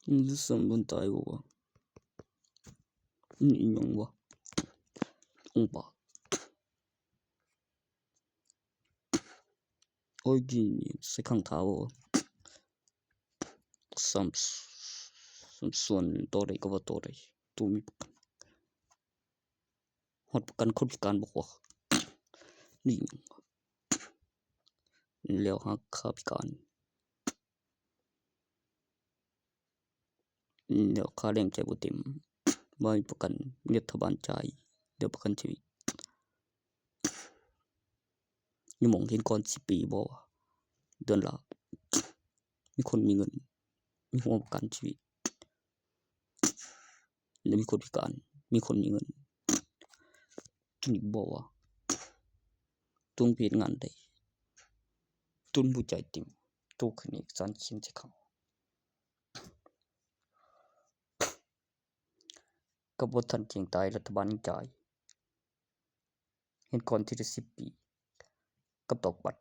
ມັນຊິສ້ຳບົນຕາຍບໍ່ວະ? ມັນອີ່ຫຍັງວະ? ອົງປາກ. ໂອ້ຍ ກີ້ນີ້ໃສ່ຂັງທ້າວ ຊ້ຳ ຊ້ຳຊວນ ຕໍ່ໄດ້ກໍບໍ່ຕໍ່ໄດ້. ໂຕມີປະກັນ ຮອດປະກັນຄົນພິການບໍ່ວະ? ນີ້ຫຍັງ ແລ້ວຫາກຄ່າພິການ. ແລ້ວຄ່າແຮງຈ່າຍບໍ່ເຕັມ, ບໍ່ມີປະກັນ, ລັດຖະບານຈ່າຍ ແລ້ວປະກັນຊີວິດ. ຢູ່ໝ່ອງເຫັນກ່ອນສິບປີບໍ່ວ່າ ເດືອນລະ ມີຄົນມີເງິນ ມີຫົວປະກັນຊີວິດ ແລະ ມີຄົນພິການ ມີຄົນມີເງິນ. ໂຕນີ້ບໍ່ວ່າ ໂຕເຮັດງານໄດ້ ໂຕບໍ່ຈ່າຍເຕັມ ໂຕຂຶ້ນເອກະສານຂຽນໃສ່ເຂົາ ກໍບໍ່ທັນແຈ້ງຕາຍ ລັດຖະບານຍັງຈ່າຍ ເຫັນກ່ອນທີລະສິບປີ ກັບຕອກບັດ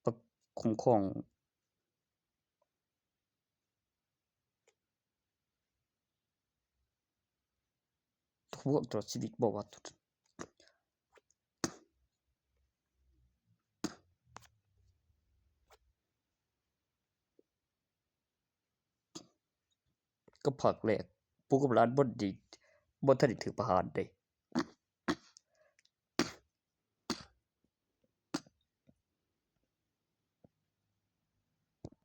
ປະຄຸ້ມຄອງ ໂທດຕະຫຼອດຊີວິດບໍ່ວ່າ ກັບພາກແລກ ປູກັບຫຼານບໍ່ໄດ້ ບໍ່ທັນໄດ້ຖືກປະຫານເດ້.